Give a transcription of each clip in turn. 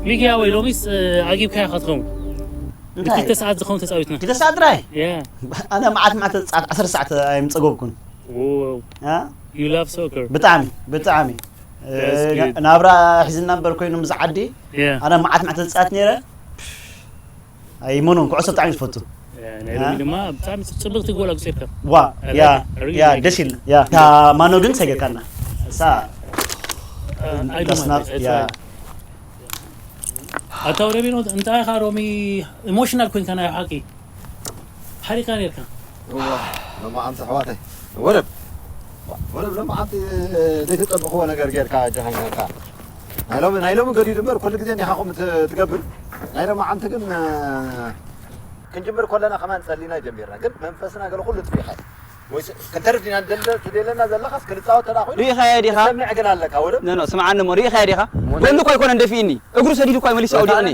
ሚኪያ ወይ ሎሚስ ኣጊብካያ ክትኸውን እንታይ? ክልተ ሰዓት ዝኸውን ተፃዊትና። ክልተ ሰዓት ጥራይ? Yeah. ኣነ መዓት መዓት ሰዓት ዓሰርተ ሰዓት ኣይምፀገብኩን። Wow. አ? You love soccer. ብጣዕሚ ብጣዕሚ። That's good. ናብራ ሒዝና እምበር ኮይኑ ምስ ዓዲ Yeah. ኣነ መዓት መዓት ተፃወት ነይረ። ኣይመኖን ኩዕሶ ብጣዕሚ ዝፈቱ። Yeah, ናይ ሎሚ አ? ድማ ብጣዕሚ ፅብቕቲ ጎል ኣጉፂርካ። ዋ I like ያ it. I really ያ like ደስ it. ይልና ያ እታ ማኖ ግን ሰገካና እሳ Uh, I don't that's mind not it. It's ያ fine. ኣታ ወረቢኖ እንታይ ኢኻ ሮሚ ኢሞሽናል ኮይንካ ናይ ሓቂ ሓሪካ ነርካ እዋ ሎማዓንቲ ኣሕዋተይ ወረብ ወረብ ሎማዓንቲ ዘይተጠብኽዎ ነገር ጌርካ ጀሃኛካ ናይ ሎሚ ናይ ሎሚ ገዲዱ እምበር ኩሉ ግዜ እንዲኻ ከምኡ ት- ትገብር ናይ ሎማዓንቲ ግን እ፣ ክንጅምር ከለና ከማን ጸሊና ጀሚርና ግን መንፈስና ገለ ኩሉ ጥፊኻ ወይ ስ- ክንተርፍ ዲና ንደለ- ትደለና ዘለኻስ ክንጻወት ተዳ ኮይኑ ሪኢኻዮ ዲኻ? ትሰምዕ ግን ኣለካ ወረብ ኖ ኖ ስምዓኒ እሞ ሪኢኻዮ ዲኻ? ጎኒ እኮ ኣይኮነን ደፊእኒ እግሩ ሰዲዱ እኮ መሊሱ ኣውዲቕኒ።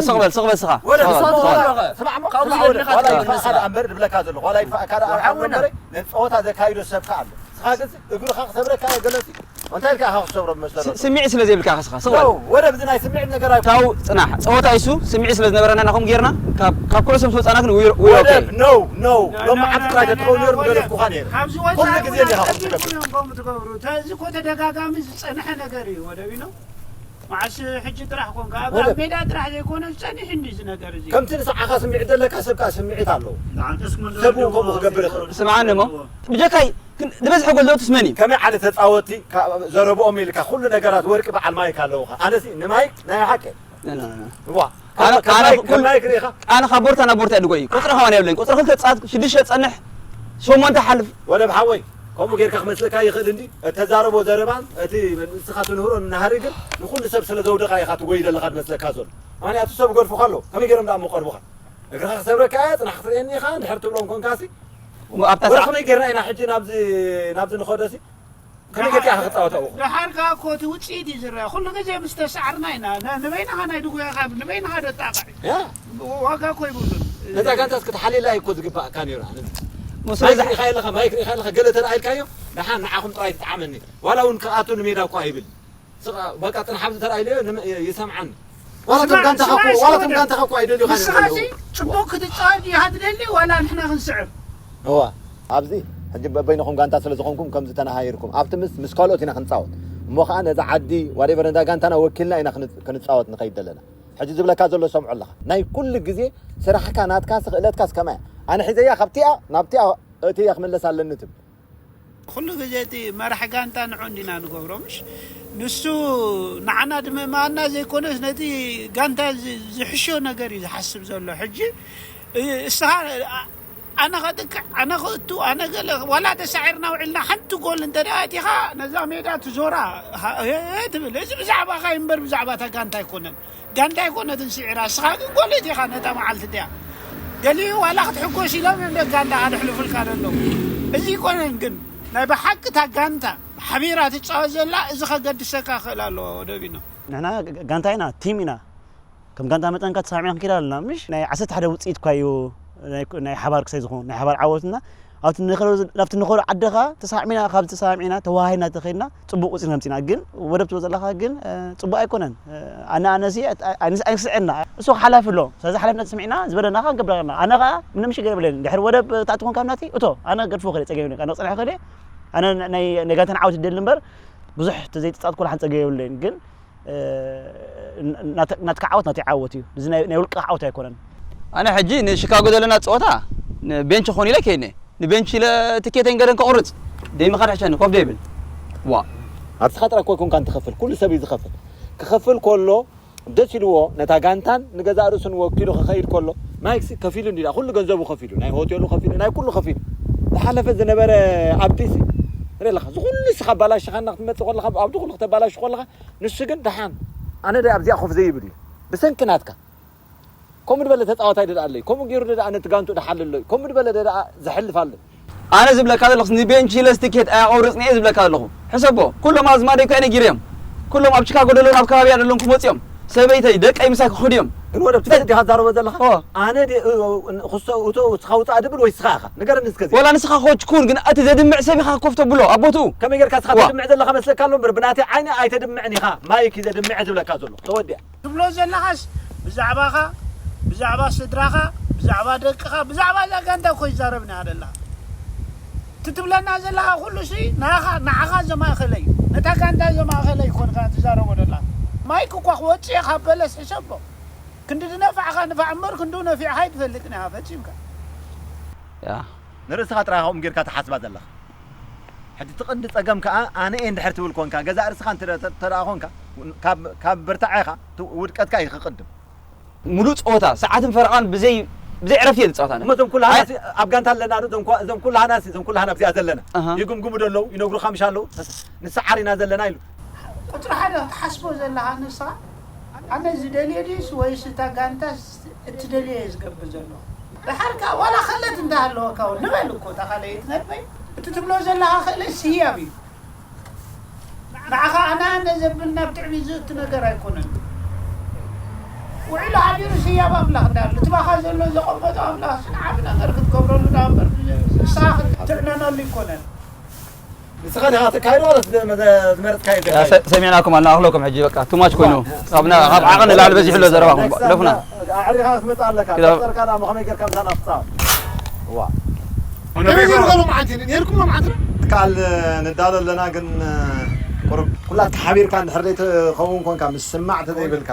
ስቕ በል ስቕ በል ስኻ። ወረብ ስቕ በል፣ ስቕ በል። ስኻ። ስቕ በል። ስምዓ እሞ ካብኡ ዝወደድካ ዋላ ይፋእካ ደኣ እምበር ድብለካ ዘለኹ ዋላ ይፋእካ ደኣ ሓውና። እምበር ነቲ ጸወታ ዘካይዶ ሰብካ ኣሎ ንስኻ ግን እግርኻ ክሰብረካ እየ ገለሲ እንታይ ኢልካ ኢኻ ክሰብሮ መሰረቱ ስምዒት ስለ ዘይብልካ ኢኻ ስኻ ስቕ በል። ወረብ እዚ ናይ ስምዒት ነገር ኣይ ታው ጽናሕ ጸወታ ኢሱ ስምዒት ስለ ዝነበረና ናኹም ጌርና ካብ ካብ ኩዕሶ ምስ ወጻና ግን we are okay። ወረብ no no ሎማዓንቲ ጥራይ ተትኸውን ነይሩ ምገደፍኩኻ ነይሩ ካብዚ ወፃኢ ኩሉ ግዜ እውን እንዲኻ ኣጸቢቑ ትገብር እዮም ከምኡ ትገብሩ እዚ እኮ ተደጋጋሚ ዝጸንሐ ነገር እዩ ወደቢኖ መዓስ ሕጂ ጥራሕ ኮንካ ኣብ ወደብ። ኣብ ሜዳ ጥራሕ ዘይኮነ ዝጸኒሕ እንዲ እዚ ነገር እዚ ከምቲ ንስዓኻ ስምዒት ዘለካ ሰብ ከዓ ስምዒት ኣለዎ ንዓንተስ ክመልሶ ሰብ እውን ከምኡ ኣለዎ። ክገብር ይኽእል ስምዓኒ እሞ ብጀካይ ግን ዝበዝሐ ጎል ዘውትስ መን እዩ ከመይ ዓይነት ተፃወቲ ካብ ዘረብኦም ኢልካ ኩሉ ነገራት ወርቂ በዓል ማይክ ኣለውኻ ኣነሲ ንማይክ ናይ ሓቂ ዋ ኣነ- ኣነ ከም ማይክ- ከም ኩል- ማይክ ርኢኻ ኣነ ካብ ቦርታ ናብ ቦርታ ድጎይ ቁፅሪ ከማን የብለኝ ቁፅሪ ክልተ ፃት ሽዱሽተ ፀንሕ ሸሞንተ ሓልፍ ወደብ ሓወይ ከምኡ ጌርካ ክመስለካ ይኽእል እንዲ እተዛረቦ ዘረባን እቲ ንስኻ ትንህሮ ናህሪ ግን ንኹሉ ሰብ ስለ ዘውደቓ ኢኻ ትጎይ ዘለኻ ትመስለካ ዘሎ ምኽንያቱ ሰብ ገድፉኻ ኣሎ ከመይ ገይሮም ደኣ ምቐርቡኻ እግርኻ ክሰብረካ እየ ጽናሕ ክትርእየኒ ኢኻ እንድሕር ትብሎም ኮንካሲ እሞ ኣብታ ወላ ሰዓት ከመይ ጌርና ኢና ሕጂ ናብዚ ናብዚ ንኸዶሲ ከመይ ጌርካ ኢኻ ክጻወታ እኹ ደሓር ከኣ እኮ እቲ ውጽኢት እዩ ዝረአ ኩሉ ግዜ ምስ ተሰዓርና ኢና ን- ንበይንኻ ናይ ድጉያኻ ንበይንኻ ደጣቕዕ ያ ዋጋ እኮ ይብሉን ነዛ ጋንታስ ክትሓልየላ እዩ እኮ ዝግባእካ ነይሩ ኣነ ምስ ማይክ በዛ ርኢኻ ኣለኻ ማይክ ርኢኻ ኣለኻ ገለ ተረኣይልካዮ ደሓን ንዓኹም ጥራይ ትጥዓመኒ ዋላ እውን ክኣቱ ንሜዳ እኮ ኣይብል ስቕ- በቃ ጥራሕ ኣብዚ ተረኣይለዮ ንመ- የ- ይሰምዓኒ ዋላ ቶም ስማዕ- ጋንታኻ እኮ ስማዕ ዋላ ቶም ስማዕ ጋንታኻ እኮ ኣይደልዩኻ ንስኻ ሲ ጽቡቕ ክትጻወት ኢኻ ትደሊ ዋላ ንሕና ክንስዕር እዋ ኣብዚ ሕጂ በበይንኹም ጋንታ ስለ ዝኾንኩም ከምዚ ተነሃይርኩም ኣብቲ ምስ ምስ ካልኦት ኢና ክንጻወት እሞ ኸዓ ነዛ ዓዲ ዋደቨር ነዛ ጋንታና ወኪልና ኢና ክንጽ- ክንጻወት ንኸይድ ዘለና ሕጂ ዝብለካ ዘሎ ሰምዖ ኣለኻ ናይ ኩሉ ግዜ ስራሕካ ናትካስ ክእለትካስ ከማይ ኣነ ሒዘያ ካብቲኣ ናብቲኣ እትያ ክምለስ ኣለኒ ትብል ኩሉ ግዜ እቲ መራሕ ጋንታ ንዑ እንዲና ንገብሮ ምሽ ንሱ ንዓና ድመማና ዘይኮነስ ነቲ ጋንታ ዝ- ዝሕሾ ነገር እዩ ዝሓስብ ዘሎ ሕጂ እ- እስኻ ኣ- ኣነ ከጥቅዕ ኣነ ክእቱ ኣነ ገለ ዋላ ተሳዒርና ውዒልና ሓንቲ ጎል እንተ ደኣ ኣቲኻ ነዛ ሜዳ ትዞራ ሃ- እ- ትብል እዚ ብዛዕባኻ እምበር ብዛዕባ እታ ጋንታ ኣይኮነን ጋንታ ኣይኮነትን ስዒራ እስኻ ግን ጎል እቲኻ ነታ መዓልቲ እቲኣ ገሊኡ ዋላ ክትሕጎስ ኢሎም እዮም ደጋንዳ ኣድሕልፉልካ ዘለዉ እዚ ይኮነን ግን ናይ ብሓቂ እታ ጋንታ ሓቢራ ትፃወት ዘላ እዚ ከገድሰካ ክእል ኣለዎ ደቢኖ ንሕና ጋንታ ኢና ቲም ኢና ከም ጋንታ መጠን ካ ተሳሚዕና ክንኪድ ኣለና ምሽ ናይ ዓሰርተ ሓደ ውፅኢት ኳ እዩ ናይ ሓባር ክሳይ ዝኾኑ ናይ ሓባር ዓወትና ኣብቲ ንኸዶ ናብቲ ንኸዶ ዓድኻ ተሳዕሚና ካብ ተሳዕሚና ተዋሂና ተኸድና ጽቡቕ ውጽኢት ከምጺና ግን ወደብ ትብሎ ዘለኻ ግን ጽቡቕ ኣይኮነን ኣነ ኣነሲ ኣይንስዕና እሱ ሓላፊ ኣሎ ስለዚ ሓላፍነት ስሚዕና ዝበለናኻ ንገብረና ኣነ ኸዓ ምንም ሽግር የብለን ድሕሪ ወደብ ታእቲ ኮንካ ናቲ እቶ ኣነ ገድፎ ከደ ጸገም ነቃ ነቕጽና ከደ ኣነ ናይ ነጋንተን ዓወት ይደሊ እምበር ብዙሕ ተዘይተጻትኮ ሓን ጸገም የብለን ግን ናትካ ዓወት ናተይ ዓወት እዩ እዚ ናይ ውልቀ ዓወት ኣይኮነን ኣነ ሕጂ ንሽካጎ ዘለና ፀወታ ንቤንች ኾን ኢለ ከይነ ንቤንች ኢለ ትኬተን ገደን ከቁርፅ ደይ ምኻድ ሕሸኒ ኮፍ ደይብል ዋ ኣስኻ ጥራይ ኮ ይኮንካ እንትኸፍል ኩሉ ሰብ እዩ ዝኸፍል ክኸፍል ከሎ ደስ ኢልዎ ነታ ጋንታን ንገዛእ ርእሱን ወኪሉ ክኸይድ ከሎ ማይክሲ ከፊሉ እንዲ ኩሉ ገንዘቡ ከፊሉ ናይ ሆቴሉ ከፊሉ ናይ ኩሉ ከፊሉ ዝሓለፈ ዝነበረ ኣብቲሲ ትርኢ ኣለኻ፣ እዚ ኩሉ ንስኻ ኣባላሽኻና ክትመጽእ ከለኻ፣ ኣብዚ ኩሉ ክተባላሹ ከለኻ፣ ንሱ ግን ደሓን፣ ኣነ ደ ኣብዚኣ ኮፍ ዘይብል እዩ። ብሰንኪ ናትካ። ከምኡ ዝበለ ተጻዋታይ ደኣ ኣለይ። ከምኡ ገይሩ ደኣ ነቲ ጋንቱ ደሓል ኣሎ። ከምኡ ዝበለ ደኣ ዘሕልፍ ኣሎ። ኣነ ዝብለካ ዘለኹስ ንቤንች ሂለስ ቲኬት ኣያቆርጽን እየ ዝብለካ ዘለኹ። ሕሰቦ፣ ኩሎም ኣዝማደይ እኮ ነጊረዮም። ኩሎም ኣብ ቺካጎ ደለውን ኣብ ከባቢያ ደለውን ክመጽኦም። ሰበይተይ፣ ደቀይ ምሳይ ክኸዱ እዮም። ግን ወደ ብትክክል ዲኻ ትዛረቦ ዘለኻ? ኦ። ኣነ ዲ-፣ እ-፣ እ-፣ ክስቶ-፣ እቶ፣ እስኻ ውጻእ ድብል ወይ እስኻ ኢኻ? ንገረኒ እስከ እዚ። ወላ ንስኻ ኮች ኩን፣ ግን እቲ ዘድምዕ ሰብ ኢኻ ኮፍ ተብሎ፣ ኣብ ቦትኡ። ከመይ ጌርካ እስኻ ዋ። ተድምዕ ዘለኻ መስለካ ኣሎ እምበር፣ ብናተይ ዓይኒ ኣይተድምዕን ኢኻ። ማይክ እዩ ዘድምዕ ዝብለካ ዘሎ። ተወዲኣ። ትብሎ ዘለኻስ ብዛዕባኻ፣ ብዛዕባ ስድራኻ፣ ብዛዕባ ደቅኻ፣ ብዛዕባ እዛ ጋንታ እኮ ይዛረብና ኣለና። እቲ ትብለና ዘለኻ ኩሉ ሲ ንዓኻ፣ ንዓኻ ዘማእኸለ እዩ። ነታ ጋንታ ዘማእኸለ ኣይኮንካ ትዛረቦ ዘለኻ። ማይክ እኳ ክወጽእ እየ ካብ በለስ ሕሰቦ። ክንዲ ዝነፋዕኻ ንፋዕ እምበር ክንዱ ነፊዕኻ ኣይትፈልጥን ኢኻ ፈጺምካ። ያ። ንርእስኻ ጥራይ ከምኡ ጌርካ ትሓስባ ዘለኻ። ሕጂ እቲ ቀንዲ ጸገም ከኣ ኣነ እየ እንድሕር ትብል ኮንካ፣ ገዛእ ርእስኻ እንተ፣ እንተ ደኣ ኮንካ፣ ካብ፣ ካብ ብርታዐኻ፣ እቲ ውድቀትካ እዩ ክቕድም። ሙሉእ ጸወታ፣ ሰዓትን ፈረቓን ብዘይ፣ ብዘይ ዕረፍቲ እየ ዝጻወት ኣነ። እሞ እዞም ኩላህና ኣይ- ሲ-፣ ኣብ ጋንታ ኣለና ዶ? እዞም ኳ-፣ እዞም ኩላህና ሲ-፣ እዞም ኩላህና ኣብዚኣ ዘለና። ኣሃ። ይግምግሙ ደለዉ፣ ይነግሩኻ ምሽ ኣለዉ። ንስዓር ኢና ዘለና ኢሉ። ቁጽሪ ሓደ ክትሓስቦ ዘለኻ ንስኻ፣ ኣነ ዝደልዮ ድዩስ ወይስ እታ ጋንታስ እትደልዮ እየ ዝገብር ዘለኹ? ደሓር ከኣ ዋላ ክእለት እንተሃለወካ እውን ንበል እኮ እታ ካልኣይቲ ነጥበይ፣ እቲ ትብሎ ዘለኻ ክእለት ህያብ እዩ። ንዓኻ ኣነ ኣነ ዘብል ናብ ትዕቢት ዘእቱ ነገር ኣይኮነን። ውዒሉ ሓዲሩ ህያብ ኣምላኽ እንዳሉ፣ እቲ ባኻ ዘሎ ዘቐመጦ ኣምላኽ ንዓቢ ነገር ክትገብረሉ ደኣ እምበር ንስኻ ክትዕነነሉ ኣይኮነን። ንስኻ ዲኻ ተካይዶ ዋላ ዝመ-፣ ዝመረጽካዮ ያ፣ ተካይዶ? ሰ-፣ ሰሚዕናኩም ኣልና፣ ኣኽለኩም ሕጂ በቃ፣ too much ኮይኑ። እዋ። ካብ ና-፣ ካብ ዓቐን ንላዕሊ በዚሑ ኣሎ ዘረባኹም። Next ለፉና። time ኣዕሪኻ ክትመጽእ ኣለካ። ክዳ- ተፍጠርካ ደኣ ከመይ ጌርካ ምሳና ክትጻወት? እዋ። ከመይ ጌሩ ሎም ዓንቴ? ኔርኩም ሎም ዓንቴ? ትካል ንዳሎ ኣለና፣ ግን ቁሩብ ኩላትካ ሓቢርካ እንድሕር ዘይትኸውን ኮንካ፣ ምስማዕ ተዘይብልካ፣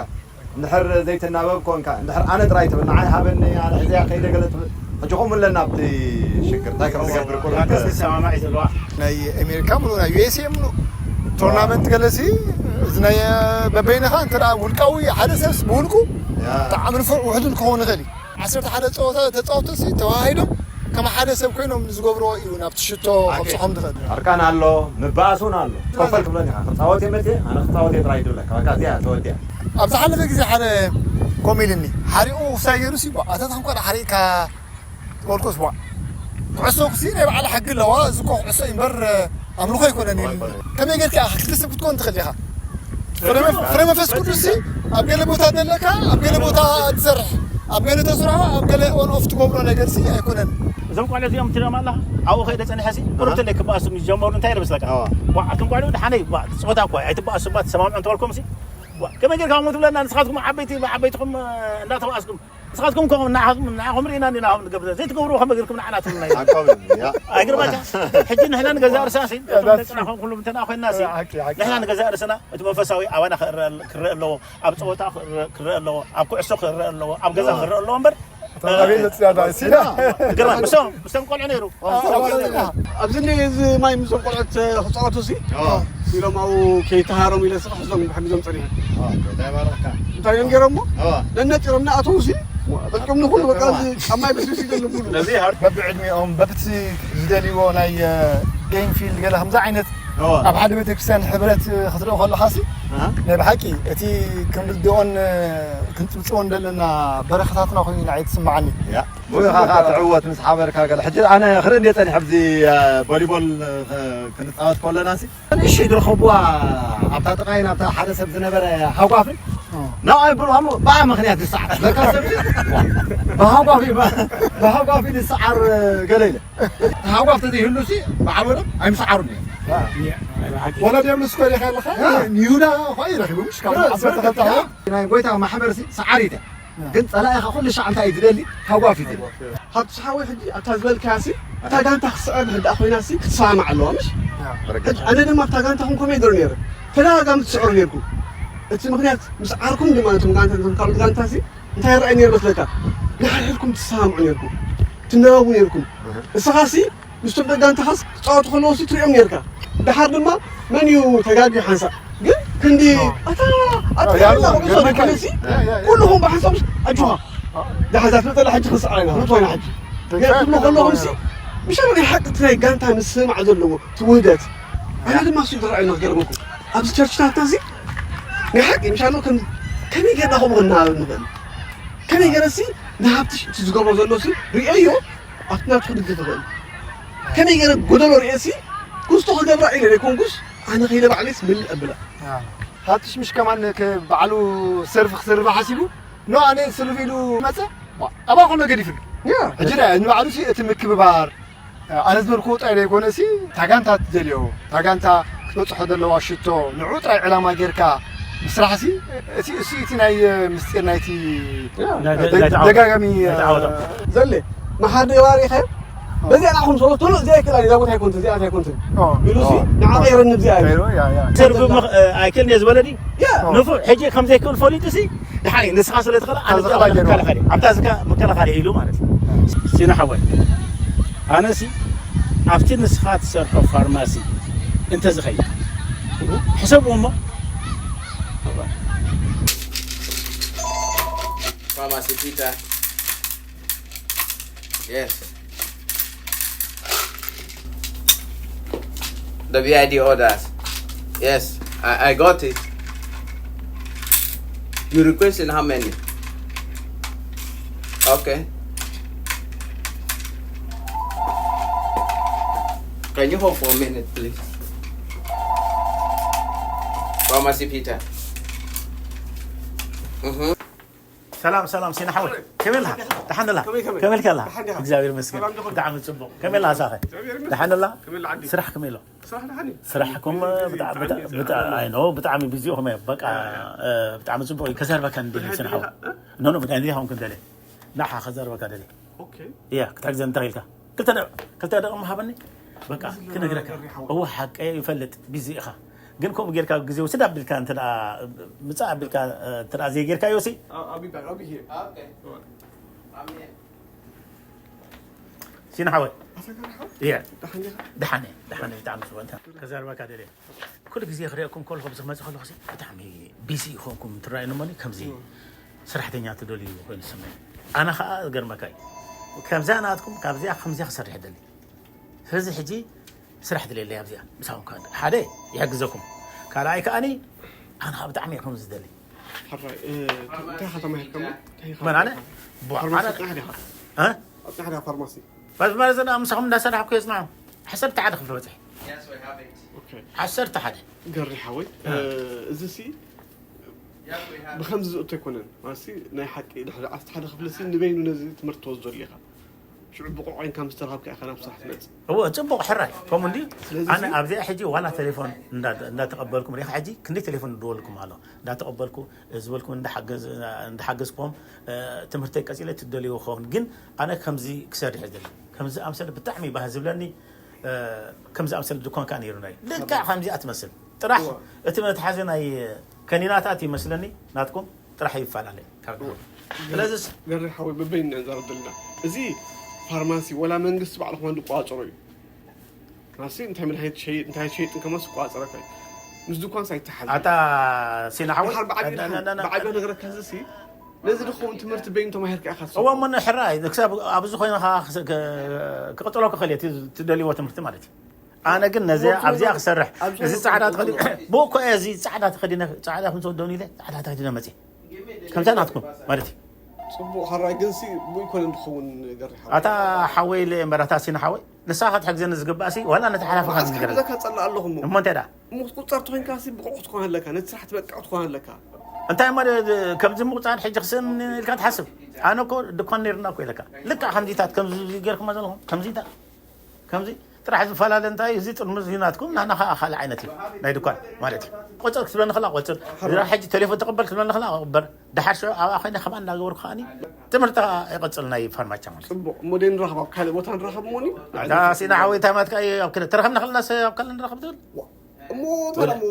እንድሕር ዘይትናበብ ኮንካ፣ እንድሕር ኣነ ጥራይ ትብል፣ ንዓይ ሃበኒ፣ ኣነ ሒዘያ ከይደ ገለ ትብል። ሕጂ ከምኡ ኣለና ኣብቲ ሽግር፣ እንታይ ከም ትገብር ቁሩብ። ናይ ኣሜሪካ ምሉእ፣ ናይ ዩ ኤስ ኤ ምሉእ ቶርናመንት ገለሲ፣ እዚ ናይ በበይንኻ እንተ ደኣ ውልቃዊ ሓደ ሰብስ ብውልቁ ያ። ብጣዕሚ ንፉዕ ውሕሉል ክኸውን ይኽእል እዩ። ዓሰርተ ሓደ ጸወታ ተጻወትቲ ተዋሂዶም ከም ሓደ ሰብ ኮይኖም ዝገብርዎ እዩ ናብቲ ሽቶ ኣኬ። ከብጽሖም ዝኽእል። ዕርቃን ኣሎ፣ ምባኣስ እውን ኣሎ። ኮፈል ክብለኒ ኢኻ፣ ክጻወት እየ መጽየ፣ ኣነ ክጻወት እየ ጥራይ ትብለካ። በቃ እዚኣ ተወዲኣ። ኣብ ዝሓለፈ ግዜ ሓደ ከምኡ ኢሉኒ፣ ሓሪቑ ክሳይ ገይሩ ሲ፣ ኣታ ታንኳ ሓሪቕካ ትበልኩስ፣ ዋ። ኩዕሶ ኩሲ ናይ ባዕላ ሕጊ ኣለዋ፣ እዚ እኮ ኩዕሶ እዩ እምበር ኣምልኾ ኣይኮነን ኢሉኒ። ከመይ ጌርካ ኢኻ ክልተ ሰብ ክትኮን ትኽእል ኢኻ? ፍረ መፍ-፣ ፍረ መንፈስ ቅዱስ ሲ ኣብ ገለ ቦታ ዘለካ፣ ኣብ ገለ ቦታ ትሰርሕ፣ ኣብ ገለ ተስርሖ፣ ኣብ ገለ ኦን ኦፍ ትገብሮ ነገር ሲ ኣይኮነን። እዞም ቆልዑ እዚኦም ትሪኦም ኣለኻ? ኣብኡ ከይደ ጸኒሐ ሲ፣ ቁሩብ ኣሃ። ተለይ ክበኣሱ ምስ ጀመሩ እንታይ ኢለ መስለካ? ኣዋ። ዋ፣ ኣቱም ቆልዑ ደሓነይ፣ ዋ፣ ጸወታ እኮ ኣይትበኣሱ፣ ባ፣ ትሰማምዑ እንተበልኩም ሲ፣ ዋ፣ ከመይ ጌርካ ከምኡ ትብለና? ንስኻትኩም ዓበይቲ፣ ብዓበይትኹም፣ እ፣ እንዳተባኣስኩም። ንስኻትኩም ከምኡ ንዓኹም፣ ንዓኹም ርኢና እንዲና ንገብር። ዘይትገብርዎ ከመይ ጌርኩም ንዓና ትብሉና ኢኹም? ሓቆም እዩ፣ ያ። ኣይገርማካ? ሕጂ ንሕና ንገዛእ ርእስና ሲ፣ እቶም ደቅና ከም ኩሉ እንተና ኮይንና ሲ፣ ሓቂ፣ ሓቂ። ንሕና ንገዛእ ርእስና እቲ መንፈሳዊ ኣባና ክረአ፣ ክረአ ኣለዎ፣ ኣብ ጸወታ ክረአ፣ ክረአ ኣለዎ፣ ኣብ ኩዕሶ ክረአ ኣለዎ፣ ኣብ ገዛ ያ። ክረአ ኣለዎ እምበር፣ እቶም ኣቤት መጽናዕቲ ሲና። ግርማ፣ ምስቶም፣ ምስቶም ቆልዑ ነይሩ። ዋ፣ ዋ፣ ዋ። ኣብዚ እንደ እዚ ማይ ምስቶም ቆልዑት ክጻወቱ ሲ፣ ዋ። ኢሎም ኣብኡ ከይተሃረሙ ኢለ ስራሕ ሒዞም፣ ሓሚዞም ጸኒሖም። ዋ፣ እንታይ ባረኽካ? እንታይ እዮም ገይሮሞ? ዋ። ነነጢሮም ንኣተዉ ሲ፣ በቃ እምኒ ኩሉ በቃ ዋ። እዚ ኣብ ማይ በስቢሱ ይደሉ ብሉ። ስለዚ ሃር- በብዕድሜኦም፣ በብቲ ዝደልይዎ ናይ፣ እ፣ ጌም ፊልድ ገለ ከምዚ ዓይነት ዋ። ኣብ ሓደ ቤተክርስትያን ሕብረት ክትርኢ ከለኻ ሲ፣ ኣሃ። ናይ ብሓቂ እቲ ክንርድኦን፣ እ፣ ክንጽብጽቦን ዘለና በረኸታትና ኮይኑ ንዓይ ትስምዓኒ። ያ። ወይ ኻኻ ትዕወት ምስ ሓበርካ ገለ። ሕጂ ኣነ ክርኢ እንድየ ጸኒሐ ኣብዚ፣ እ፣ ቮሊቦል፣ እ፣ ክንጻወት ከለና ሲ፣ ንእሽተይ ዝረኸብዋ ኣብታ ጥቓይን ኣብታ ሓደ ሰብ ዝነበረ ሃጓፍን፣ እ። ናብኣ ይብሉ፣ ሃሞ፣ ብኣ ምኽንያት ዝሰዓር። ለካ ሰብ ሲ፣ ብሃጓፊ፣ ብሃጓፊ ዝሰዓር፣ እ፣ ገለ ኢለ። እቲ ሃጓፍ ተዘይህሉ ሲ፣ በዓል ወደብ ኣይምሰዓሩን እዮም። ወለድ ምስ ኮነ ከለኻ፣ እ። ንይሁዳ እኳ እዩ ረኺቡ፣ ምሽ ካብ እ፣ ዓሰርተ ክልተ ዓመት። ናይ ጎይታ ማሕበር ሲ፣ ሰዓሪት እያ። ግን ጸላኢኻ ኩሉ ሻዕ እንታይ እዩ ዝደሊ? ሃጓፍ እዩ ዝደሊ። ሃብቱ ሓወይ፣ ሕጂ ኣብታ ዝበልካያ ሲ፣ እታ ጋንታ ክትስዕር እንድሕር ደኣ ኮይና ሲ፣ ክትሰማማዕ ኣለዋ፣ ምሽ? ሕጂ ኣነ ድማ ኣብታ ጋንታኹም ኮመይ ገይሩ ነይረ። ተደጋጋሚ ትስዕሩ ነይርኩም። እቲ ምኽንያት ምስዓርኩም ድማ ነቶም ጋንታ፣ ነቶም ካልኦት ጋንታ ሲ፣ እንታይ ይረኣይ ነይሩ መስለካ? ንሓድሕድኩም ትሰማምዑ ነይርኩም። ትነባቡ ነይርኩም። እህ። እስኻ ሲ፣ ምስቶም ደጋንታኻስ ክጻወቱ ከለዉ ሲ ትሪኦም ኔርካ። ደሓር ድማ መን እዩ ተጋግዩ ሓንሳእ? ግን ክንዲ ኣዎ። ኣታ፣ ኣታ ኣዎ፣ ያሉ ያሉ ያሉ ገርመካ። ያሉ ሲ፣ ያ፣ ያ፣ ያ። ኩልኹም ብሓንሳብ ኣጆኻ። ኣዎ። ደሓር እዛ ትመጸላ ሕጂ ክንስዕራ ኢና፣ ክንእትዋ ኢና ሕጂ። ትንሳኤ ገር ትብሉ ከለኹም ሲ፣ ምሻሎ ናይ ሓቂ እቲ ናይ ጋንታ ምስማዕ ዘለዎ እቲ ውህደት ኣነ ድማ እሱ ዝረኣዩ ንክገርመኩም ኣብዚ ቸርችታትና እዚ ናይ ሓቂ ምሻሎ ከም ከመይ ጌርና ከምኡ ክንናበብ ንኽእል ከመይ ገይረ ሲ ንሃብትሽ እቲ ዝገብሮ ዘሎ ሲ ርእዮ ኣብቲ ናትኩ ድግፍ ይኽእል ከመይ ገይረ ጎደሎ ርእየ ሲ ኩስቶ ክገብራ ኢለ ዘይኮንኩስ ኣነ ከይደ ባዕለይስ ምልእ ኣብላ ሃብትሽ ምሽ ከማን ባዕሉ ሰርፍ ክሰርፍ ሓሲቡ ኖ ኣነ ስርፍ ኢሉ መፀ ኣባ ኮሎ ገዲፍሉ ሕጂ ንባዕሉ እቲ ምክብባር ኣነ ዝበልኩ ጥራይ ዘይኮነ ሲ ታጋንታ ትደልዮ ታጋንታ ክትበፅሖ ዘለዋ ሽቶ ንዑ ጥራይ ዕላማ ጌርካ ምስራሕ ሲ እቲ እሱ እቲ ናይ ምስጢር ናይቲ ደጋጋሚ ዘለ መሓር ደባሪኸ በዚኣ ንዓኹም ሰለስተ ሎ እዚኣ ይክእል እዛ ቦታ ኣይኮንትን እዚኣ ኣይኮንትን ኢሉ ሲ ንዓ ቀይረኒ እዚኣ እዩ ሰርብ ኣይክእል እየ ዝበለ ድዩ ንፉዕ ሕጂ ከም ዘይክእል ፈሊጡ ሲ ድሓይ ንስኻ ስለ ትኽእል ኣነ ኣብታ ዝካ መከላኸሊ ኢሉ ማለት እዩ ሲና ሓወይ ኣነሲ ኣብቲ ንስኻ ትሰርሖ ፋርማሲ እንተዝኸይድ ሕሰብዎ እሞ Pharmacy Peter. Yes. The B I D orders. Yes, I, I got it. You requesting how many? Okay. Can you hold for a minute, please? Pharmacy Peter. Mm-hmm. ሰላም ሰላም ሲና ሓወይ ከመይ ኣለኻ ደሓን ኣላ ከመይ ከመይ ኣላ እግዚኣብሔር ይመስገን ብጣዕሚ ጽቡቕ ከመይ ኣላ ሳኸ ደሓን ኣላ ስራሕ ከመይ ኣሎ ስራሕ ከም ብጣዕሚ ብጣዕሚ ቢዚ ኢኹም በቃ ብጣዕሚ ጽቡቕ እዩ ከዘርበካ እንደ ሲና ሓወይ ኖ ኖ ብዳይ ዲኹም ክንደለ ናሓ ከዘርበካ ደለ ያ ክትሕግዘ እንታይ ኢልካ ክልተ ደቂ ክልተ ደቂ ምሃበኒ በቃ ክነግረካ እወ ሓቀ ይፈልጥ ቢዚ ኢኻ ግን ከምኡ ጌርካ ግዜ ውስድ ኣቢልካ እንተ ምፃእ ኣቢልካ እንተ ዘይጌርካዮ ሲ ሲና ሓወይ ደሓነ ደሓነ ብጣዕሚ ፅቡቅ ከዛርበካ ደለ ኩሉ ግዜ ክሪአኩም ከለኹ ዝመፅ ከለኹ ብጣዕሚ ቢዚ ይኾንኩም ትረኣዩ እሞ ከምዚ ሰራሕተኛ ትደልዩ ኮይኑ ዝስምዕ ኣነ ከዓ ገርመካ እዩ ከምዚኣ ናትኩም ካብዚኣ ከምዚኣ ክሰርሕ ደሊ ስለዚ ሕጂ ስራሕ ድልየለይ ኣብዚኣ ምሳኹም ሓደ ይሕግዘኩም ካልኣይ ከዓኒ ኣነ ከዓ ብጣዕሚ እየ ከምዚ ዝደሊ እንታይ ኢኻ ተማሂርካሞ መን ኣነ ፋርማሲ ኣጽናሕ ዲኻ እ? ኣጽናሕ ዲኻ ፋርማሲ በዚ ማለት ዘና ምሳኹም እንዳሰራሕኩ እየ ጽናሑ ዓሰርተ ሓደ ክፍሊ በፅሐ ዓሰርተ ሓደ ገሪ ሓወይ እዚ ሲ ብከምዚ ዝእቶ ኣይኮነን ማለት ናይ ሓቂ ድሕሪ ዓሰርተ ሓደ ክፍሊ ሲ ንበይኑ ነዚ ትምህርቲ ትወስዶ ኣለኻ ሽዑ ብቑዕ ኮይንካ ምስ ተረኸብካ ኢኻ ናብ ስራሕ ትመጽእ። እወ ጽቡቕ ሕራይ ከምኡ እንድዩ። ኣነ ኣብዚኣ ሕጂ ዋላ ቴሌፎን እንዳተቐበልኩም ሪኢኻ ሕጂ ክንደይ ቴሌፎን ይድወልኩም ኣሎ እንዳተቐበልኩ ዝበልኩም እንዳሓገዝኩም ትምህርተይ ቀጺለ ትደልይዎ ክኸውን ግን ኣነ ከምዚ ክሰርሕ ይደሊ ከምዚ ኣምሰለ ብጣዕሚ ባህ ዝብለኒ ከምዚ ኣምሰለ ድኳን ከዓ ነይሩና እዩ ልክዕ ከምዚኣ ትመስል ጥራሕ እቲ መትሓዚ ናይ ከኒናታት ይመስለኒ ናትኩም ጥራሕ ይፈላለ ካብ ድሮ ስለዚስ ገሪ ሓወይ በበይንና ንዛረብ ዘለና እዚ ፋርማሲ ወላ መንግስቲ ባዕሉ ከማን ዝቋፀሮ እዩ ፋርማሲ እንታይ መድሃኒት ሸይጥ እንታይ ሸይጥ ከማስ ዝቋፀረካ እዩ ምስ ድኳንስ ኣይተሓዝ ኣታ ሲና ሓወይ ድሓር ብዓብዩ ድሓን ብዓብዩ ነገረካ እዚ ሲ ነዚ ድኸውን ትምህርቲ በይኑ ተማሂርካ ኢኻ እዋ እሞ ንሕራይ ክሳብ ኣብዚ ኮይንኻ ክቕፅሎ ክኽእል እየ ትደልይዎ ትምህርቲ ማለት እዩ ኣነ ግን ነዚ ኣብዚኣ ክሰርሕ እዚ ፃዕዳ ተኸዲ ብኡ እኮ እዚ ፃዕዳ ተኸዲነ ፃዕዳ ከም ዝወደውን ኢለ ፃዕዳ ተኸዲነ መፅእ ከምዛ ናትኩም ማለት እዩ ፅቡቅ ሓራይ ግን ሲ ብኡ ይኮነ እንትኸውን ገሪ ሓወይ ኣታ ሓወይ ኢለ እምበር ኣታ ሲና ሓወይ ንስኻ ክትሕግዘኒ ዝግባእ ሲ ዋላ ነቲ ሓላፊ ካብ ዝገረ ዘካ ፀላእ ኣለኹ እሞ እሞ እንታይ ደኣ እሞ ክትቁፀር ተኮይንካ ሲ ብቑዕ ክትኮን ኣለካ ነቲ ስራሕ ትበቅዕ ክትኮን ኣለካ እንታይ እሞ ከምዚ ምቁፃር ሕጂ ክስእን ኢልካ ትሓስብ ኣነ እኮ ድኳን ነይርና እኮ ኢለካ ልክዕ ከምዚታት ከምዚ ገርኩማ ዘለኹም ከምዚታት ከምዚ ጥራሕ ዝፈላለ እንታይ እዚ ጥርሙዝ እዩ ናትኩም ናና ከዓ ካልእ ዓይነት እዩ ናይ ድኳን ማለት እዩ ቆፅር ክትብለኒ ከላ ቆፅር ሕጂ ቴሌፎን ተቐበል ክትብለኒ ከላ ቅበር ድሓር ሽዑ ኣብኣ ኮይነ ከምኣ እናገበርኩ ከዓኒ ትምህርቲ ይቐፅል ናይ ፋርማቻ ማለት እዩ ፅቡቅ እሞ ደይ ንራኸብ ኣብ ካልእ ቦታ ንራኸብ እሞኒ እታ ሲና ሓወይ እንታይ ማለት ከዓ ኣብ ክልተ ተረኸብና ከለና ኣብ ካልእ ንራኸብ ትብል እሞ ተላ እሞ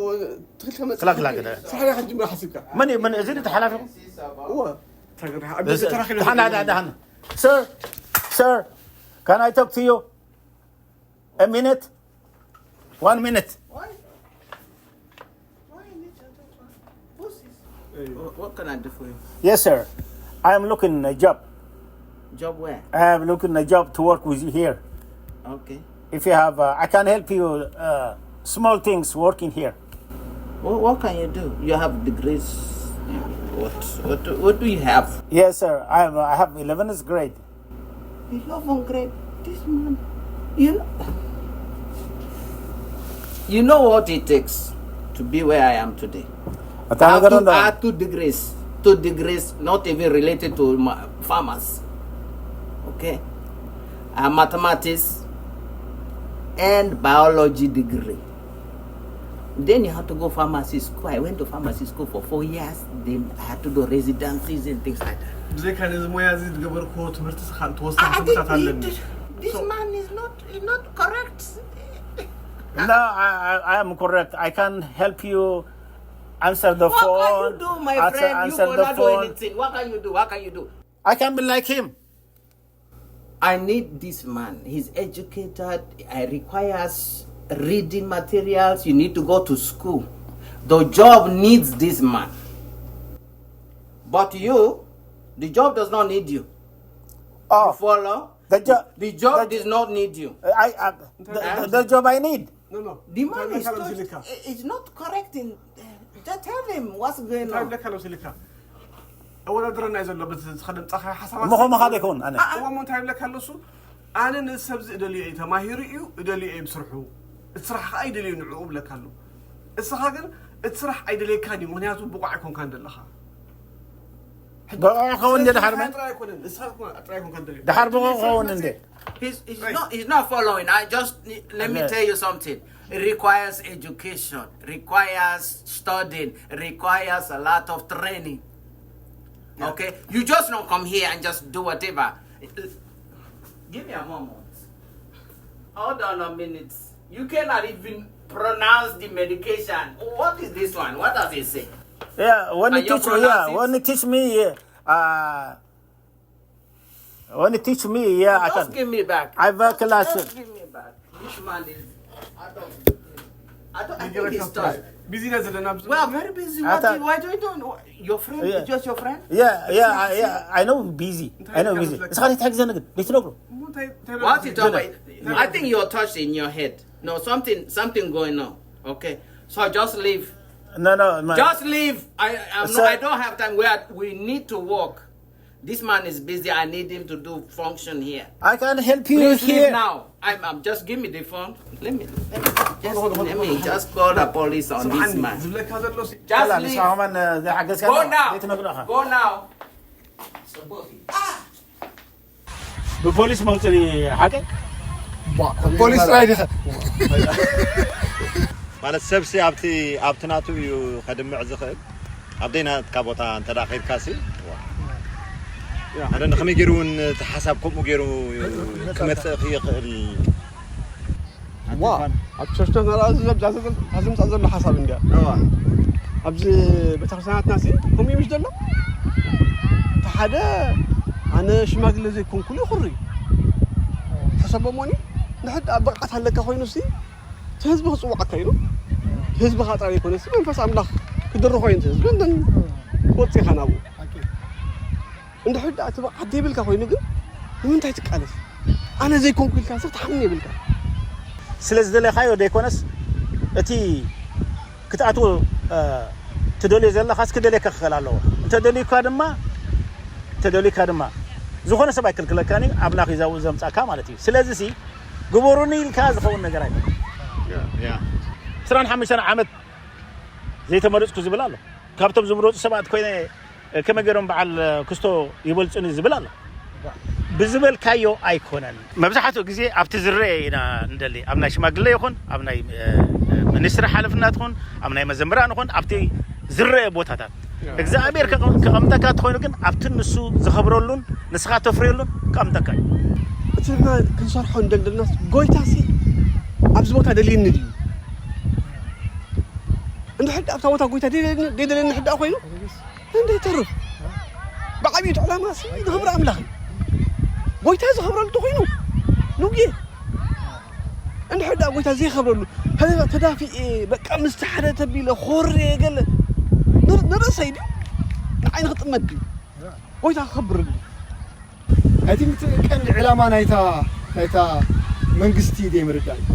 ትኽልተ መፅእ ክላክላ ገለ ስራሕ ዲኻ ክትጅምር ሓሲብካ መን እዩ መን እዚ ተሓላፊኹም እወ ተግርሕ ኣብ ቤት ተራኺብና ሓና ዳዳሃና Sir, sir, can I talk to you? A minute? One minute. What can I do for you? Yes, sir. I am looking a job. Job where? I am looking a job to work with you here. Okay. If you have, uh, I can help you. Uh, small things working here. What, what can you do? You have degrees. What, what, do- what do you have? Yes, sir. I have, I have eleventh grade. You have one grade. This man. You know, you know what it takes to be where I am today. እታ I have, ነገር two, እንደ I have two degrees. Two degrees, not even related to my farmers. Okay? I have mathematics and biology degree. Then you have to go pharmacy school. I went to pharmacy school for four years. Then I had to do residencies and things like that. ብዘይካ ነዚ ሞያ እዚ ዝገበርክዎ ትምህርቲ ስኻን ተወሳኺ I, I ትምህርታት think ኣለኒ this, this man is not is not correct. No, I, I, I am correct. I can help you answer the What can you phone. Do, my answer, friend? You answer the cannot do phone. Anything. What can you do? What can you do? I can be like him. I need this man. He's educated. I requires reading materials. You need to go to school. The job needs this man. But you, the job does not need you. You Oh, follow? the job. The job the- does not need you. I, I the, the, the job I need. No, no. The man እንታይ is ካልኦ not, ስልካ? Is not correct in. Uh, just tell him what's going እንታይ on. ብለካ ኣሎ ስልካ? ኣወዳድረና እዩ ዘሎ በቲ ዝኸደ ምጻኻ ሓሳባት እሞ ከምኡ ካደ ይኸውን ኣነ። እሞ እንታይ ብለካ ኣሎ እሱ? ኣነ ነዚ ሰብዚ እደልዮ እዩ፣ ተማሂሩ እዩ፣ እደልዮ እዩ ብስርሑ። እቲ ስራሕ ከዓ ይደልዩ ንዕኡ ብለካ ኣሎ። እስኻ ግን እቲ ስራሕ ኣይደልየካን እዩ፣ ምክንያቱ ብቑዕ ኣይኮንካን ዘለኻ። ብቑዕ ክኸውን እንደ ድሓር መን? ጥራይ ኣይኮነን፣ እስኻ ጥራይ ኣይኮንካን ደልዮ። ድሓር ብቑዕ ክኸውን እንደ He's, he's not he's not following. I just let me tell you something. It requires education, requires studying, requires a lot of training. Okay, you just don't come here and just do whatever. Give me a moment. Hold on a minute. You cannot even pronounce the medication. What is this one? What does it say? Yeah, when Are you you teach me, yeah, pronouncing- when you teach me, yeah, uh, when you teach me, yeah, I Just can. Give me back. I have a class. Just give me back. This man is. I don't. I, don't, I think he's touched. ቢዚ ኢና ዘለና ብዙ We are very busy. I What, thought- do- why do you don't? Your friend? Yeah. Just your friend? Yeah, yeah, I, yeah, I know busy. I know busy. እስኻ ተሕግዘኒ ግን ደይትነግሮ። እንታይ እንታይ What you talk about? I think you're touched in your head. No, something something going on. Okay, so just leave. No, no, man. Just leave. I I'm Sir. not, I don't have time. We are, we need to work. This man is busy. I need him to do function here. I can help you Please leave here. Now. I'm, I'm just give me the phone. Let me let me just, let me just call the police on this man. ዝብለካ ዘሎ ሲ- Just لا، leave. ንስኻ ከማን ዘይሓገዝካ Go now. ዘይትነግሮ ኢኻ። Go now. ብፖሊስ መውፅኒ ሓቀ ፖሊስ ጥራይ ዲኻ? ማለት ሰብሲ ኣብቲ ኣብቲ ናቱ እዩ ከድምዕ ዝኽእል። ኣብ ደይናትካ ቦታ እንተ ደኣ ከይድካሲ ኣነ ንኸመይ ገይሩ እውን እቲ ሓሳብ ከምኡ ገይሩ ክመፅእ ክይኽእል ዋ ኣብ ቸርችና ናራ እዚ ዘምፃእ ዘሎ ሓሳብ እንዲያ ኣብዚ ቤተክርስትያናትና ሲ ከምኡ እዩ ዘሎ። እቲ ሓደ ኣነ ሽማግለ ዘይኮንኩሉ ይኹሪ ሕሰቦሞኒ ንሕድ ኣብ ብቕዓት ኣለካ ኮይኑ ሲ እቲ ህዝቢ ክፅዋዕካ ኢሉ ህዝቢ ኻጥራ ዘይኮነ ሲ መንፈስ ኣምላኽ ክድርኾ እዩ ህዝቢ ክወፅእ ኢኻ ናብኡ እንድሕር ደኣ እቲ ብቕዓት ዘይብልካ ኮይኑ ግን ንምንታይ ትቃለስ ኣነ ዘይኮንኩ ኢልካ ሰብ ትሓምን የብልካ ስለ ዝደለኻዮ ዘይኮነስ እቲ ክትኣትዎ ትደልዮ ዘለኻስ ክደልየካ ክኽእል ኣለዎ እንተደልዩካ ድማ እንተደልዩካ ድማ ዝኾነ ሰብ ኣይክልክለካን እዩ ኣምላኽ እዩ ዘምፃካ ማለት እዩ ስለዚ ሲ ግበሩኒ ኢልካ ዝኸውን ነገር ኣይኮነ ዕስራን ሓሙሽተን ዓመት ዘይተመረፅኩ ዝብል ኣሎ ካብቶም ዝምረፁ ሰባት ኮይነ ከመይ ገይሮም በዓል ክስቶ ይበልፁኒ ዝብል ኣሎ ብዝበልካዮ ኣይኮነን መብዛሕትኡ ግዜ ኣብቲ ዝረአ ኢና እንደሊ ኣብ ናይ ሽማግለ ይኹን ኣብ ናይ ሚኒስትሪ ሓለፍና ትኹን ኣብ ናይ መዘምራን ይኹን ኣብቲ ዝረአ ቦታታት እግዚኣብሔር ከቐምጠካ ተኾይኑ ግን ኣብቲ ንሱ ዝኸብረሉን ንስኻ ተፍርየሉን ከቐምጠካ እዩ እቲ ንሕና ክንሰርሖ እንደልደልና ጎይታ ሲ ኣብዚ ቦታ ደልይኒ ድዩ እንድሕር ኣብታ ቦታ ጎይታ ደይደለኒ ሕዳ ኮይኑ እንደ ይተርፍ ብዓብይቱ ዕላማ ሲ ንኽብሪ ኣምላኽ እዩ ጎይታ ዝኸብረሉ ተኾይኑ ንጉየ እንድሕር ደኣ ጎይታ ዘይኸብረሉ ተዳፊኤ በቃ ምስቲ ሓደ ተቢለ ኮሬ ገለ ንርእሰይ ድዩ ንዓይ ንኽጥመት ድዩ ጎይታ ክኸብረሉ I think ቀንዲ ዕላማ ናይታ ናይታ መንግስቲ ዘይምርዳእ እዩ።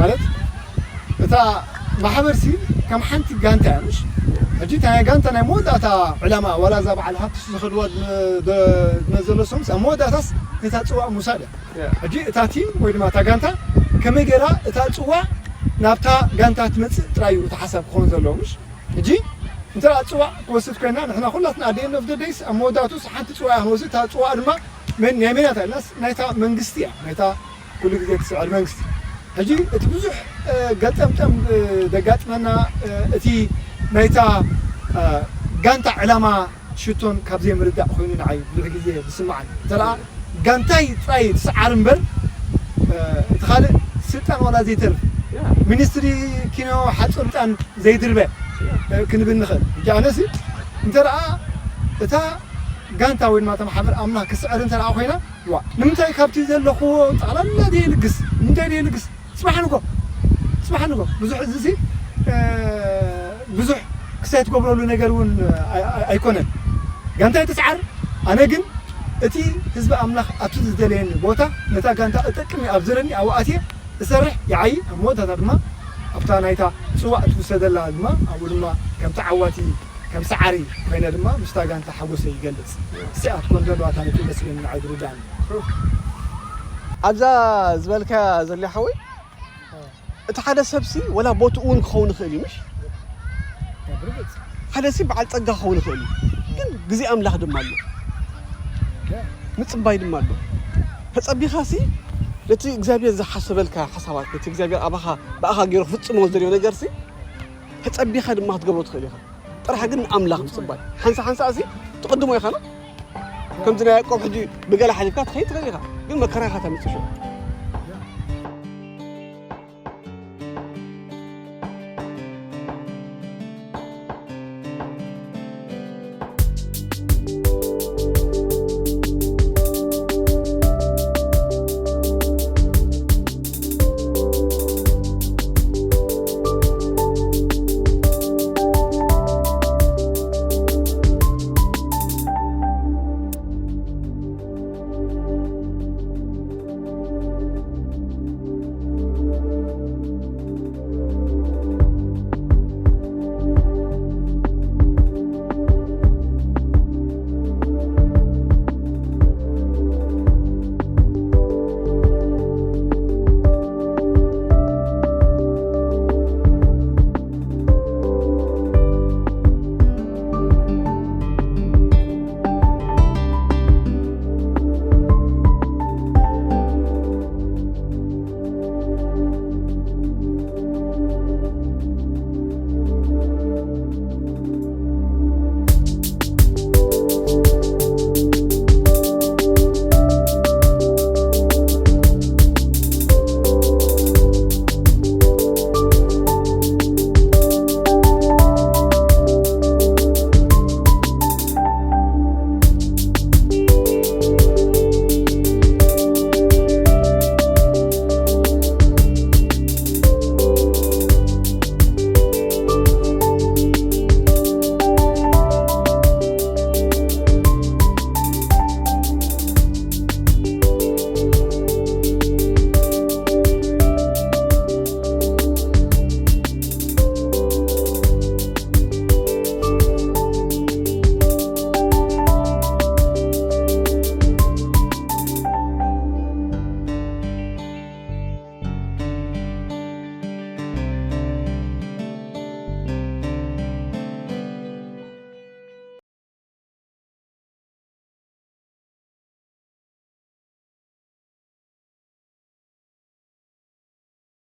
ማለት እታ ማሕበር ሲ ከም ሓንቲ ጋንታ እያ፣ ምሽ? ሕጂ እታ ናይ ጋንታ ናይ መወዳእታ ዕላማ ዋላ እዛ በዓል ሃብቲ ዝኸድዋ ዝመ- ደ- ዝመዘለሶም ኣብ መወዳእታስ ነታ ፅዋዕ ምውሳድ እያ። ሕጂ እታ ቲም ወይ ድማ እታ ጋንታ ከመይ ገይራ እታ ፅዋዕ ናብታ ጋንታ ትመፅእ ጥራይ እዩ እቲ ሓሳብ ክኸውን ዘለዎ፣ ምሽ? ሕጂ እንተ ደኣ ፅዋዕ ክወስድ ኮይና ንሕና ኩላትና ኣደየን ኦፍ ደደይስ ኣብ መወዳእቱስ ሓንቲ ፅዋዕ እያ ክንወስድ። እታ ፅዋዕ ድማ መን ናይ መናታ ኢልናስ ናይታ መንግስቲ እያ፣ ናይታ ኩሉ ግዜ ትስዕር መንግስቲ። ሕጂ እቲ ብዙሕ ገጠምጠም ደጋጥመና እቲ ናይታ ጋንታ ዕላማ ሽቶን ካብ ዘይምርዳእ ኮይኑ ንዓይ ብዙሕ ግዜ ዝስምዓኒ። እንተ ደኣ ጋንታይ ጥራይ ትስዓር እምበር እቲ ካልእ ስልጣን ዋላ ዘይተርፍ ሚኒስትሪ ኪኖ ሓፁር ስልጣን ዘይድርበ ክንብል ንኽእል። ሕጂ ኣነሲ እንተ ደኣ እታ ጋንታ ወይ ድማ እታ ማሕበር ኣምላኽ ክስዕር እንተ ደኣ ኮይና ዋ ንምንታይ ካብቲ ዘለኹዎ ጠቕላላ ደየልግስ? ንምንታይ ደየልግስ? ጽባሕ ንጎ ጽባሕ ንጎ ብዙሕ እዚ ብዙሕ ክሳይ ትገብረሉ ነገር እውን ኣይኮነን። ጋንታይ ትስዓር። ኣነ ግን እቲ ህዝቢ ኣምላኽ ኣብቲ ዝደለየኒ ቦታ ነታ ጋንታ እጠቅም ኣብ ዘለኒ ኣብኡ ኣትየ እሰርሕ ይዓዪ። ኣብ መወዳእታ ድማ ኣብታ ናይታ ጽዋዕ ትውሰደላ ድማ ኣብኡ ድማ ከም ተዓዋቲ ከም ሰዓሪ ኮይነ ድማ ምስታ ጋንታ ሓጎሰይ ይገልጽ። እዚኣ ክትኮን ዘለዋ እታ ነጥቢ መስለኒ ንዓይ ዝርዳእኒ። ኣብዛ ዝበልካያ ዘሎ ሓወይ እቲ ሓደ ሰብሲ ወላ ቦትኡ እውን ክኸውን ይኽእል እዩ ምሽ ሓደ ሲ በዓል ጸጋ ክኸውን ይኽእል እዩ ግን ግዜ ኣምላኽ ድማ ኣሎ ምጽባይ ድማ ኣሎ ተጸቢኻ ሲ ነቲ እግዚኣብሔር ዝሓሰበልካ ሓሳባት ነቲ እግዚኣብሔር ኣባኻ ብኣኻ ገይሩ ክፍጽሞ ዝደልዮ ነገር ሲ ተጸቢኻ ድማ ክትገብሮ ትኽእል ኢኻ ጥራሕ ግን ንኣምላኽ ምጽባይ ሓንሳ ሓንሳ ሲ ትቕድሞ ኢኻ ከምዚ ናይ ያዕቆብ ሕጂ ብገለ ሓሊፍካ ትኸይድ ትኽእል ኢኻ ግን መከራ ኢኻ ተምጽሾ